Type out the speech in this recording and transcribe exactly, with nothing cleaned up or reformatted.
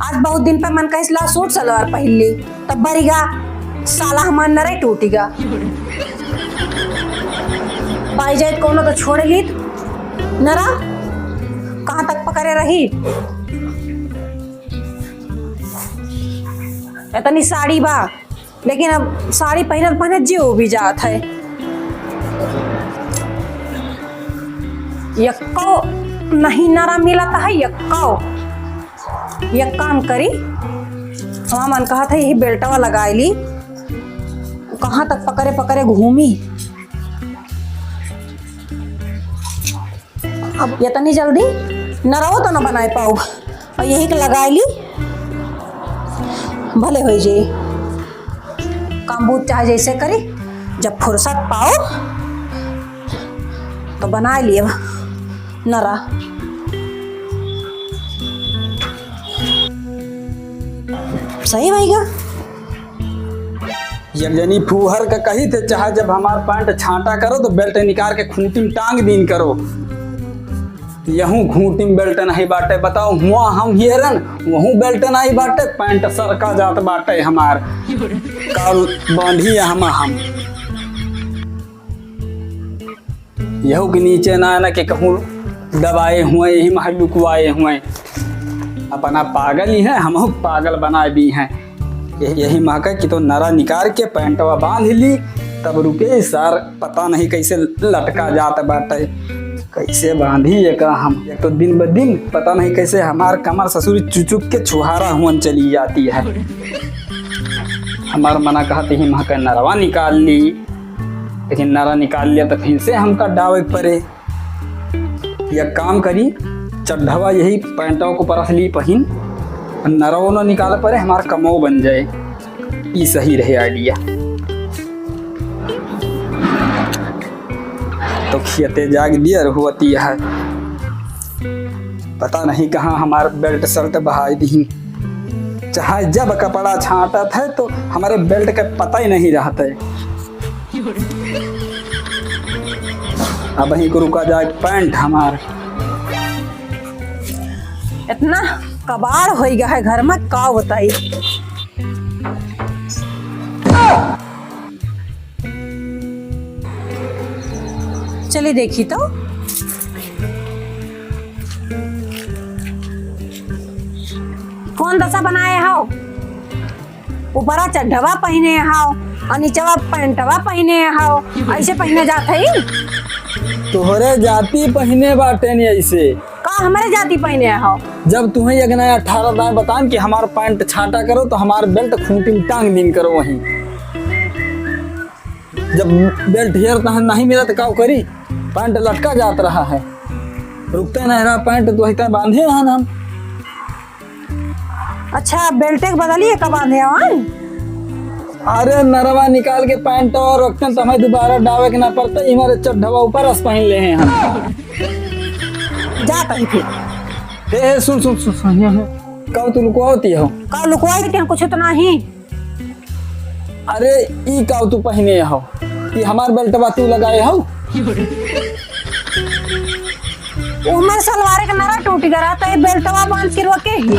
आज बहुत दिन पे मन कहिस ला सूट सलवार पहिन ली, तब भरिगा साला हमार नरे टूटिगा। पाई जाइत कोनो तो छोड़ लीत नरा, कहाँ तक पकड़े रही। इतनी साड़ी बा, लेकिन अब साड़ी पहिनत पहिनत जीव भी जात है। यक्को नहीं नरा मिलत है, यक्को। एक काम करी, हमार मन कहत है यही बेल्टवा लगाए ली, कहाँ तक पकड़े पकड़े घूमी। अब इतनी जल्दी नरवो तो न बनाए पाउब, और यही के लगाए ली, भले हो जे काम बूझ चाहे जैसे करी, जब फुर्सत पाओ तो बनाए लिए नरा। सही भइगा। एक जनी फूहर का कही थे, चाहे जब हमार पैंट छांटा करो तो बेल्ट निकाल के खूंटी में टांग दीन करो। यहूं खूंटी में बेल्ट नहीं बाटे, बताओ, हुआ हम हेरन, वहूं बेल्ट नहीं बाटे, पैंट सरका जात बाटे हमार। काल बांधी है हम, हम। यहू के नीचे ना, ना के कहूँ दबाए हुए, यही महल लुकवाए हुए। अपना पागल ही है, हमहू पागल बनाए दी हैं। यही, यही महका कि तो नरा निकाल के पैंटवा बांध ली, तब रुके सार, पता नहीं कैसे लटका जात बाटे, कैसे बांधी एका हम। एक तो दिन ब दिन पता नहीं कैसे हमार कमर ससुरी चुचुक के छुहारा हुअन चली जाती है। हमार मना कहत ही महका नरवा निकाल ली, लेकिन नरा निकाल लिया तो फिर से हमका डावे के परे। या काम करी, चड्ढवा यही पैंटवा को परस ली पहिन, नरवो न निकाल परे, हमार कमो बन जाए। ई सही रहे idea। तो खियते जाग दिया रहुआती है, पता नहीं कहाँ हमार बेल्ट शर्ट बहाई दी। चाहे जब कपड़ा छांटत है तो हमारे बेल्ट के पता ही नहीं रहता है। अब ही को रुका जाए पैंट हमार। इतना कबाड़ होई गया है घर में, का बताई। चली देखी तो कौन दशा बनाए हो। ऊपरा चड्ढवा पहिने हाव और नीचवा पैंटवा पहिने हाव, ऐसे पहिने जात है? तोहरे जाति पहिने बाटे नी ऐसे। का हमरे जाति पहिने हाव? जब तुहें एक नया अठारह दाए बतान कि हमार पैंट छांटा करो तो हमार बेल्ट खूंटी में टांग दीन करो वहीं। जब बेल्ट हेर तहन नहीं मिला तो का करी? पैंट लटका जात रहा है, रुकते नहीं रहा पैंट, तो वही तय बांधे रहन हम। अच्छा, बेल्टे के बदली एका बांधे हवन? अरे, नरवा निकाल के पैंट और रखते हैं, तो हमें दोबारा डावे के ना पड़ता, ये हमारे चड्ढवा ऊपर अस पहन ले हैं हम। जा तही फिर। ए, ए, सुन, सुन, सुन, सुन, यहाँ, यहाँ। कब तू लुकवाती हो? कब लुकवाई के कुछ तो नहीं। अरे, ई का तू पहने हो? ई हमार बेल्टवा तू लगाए हो? उमर सलवारे के नरा टूट गया, तो ये बेल्टवा बांध के रोके ही।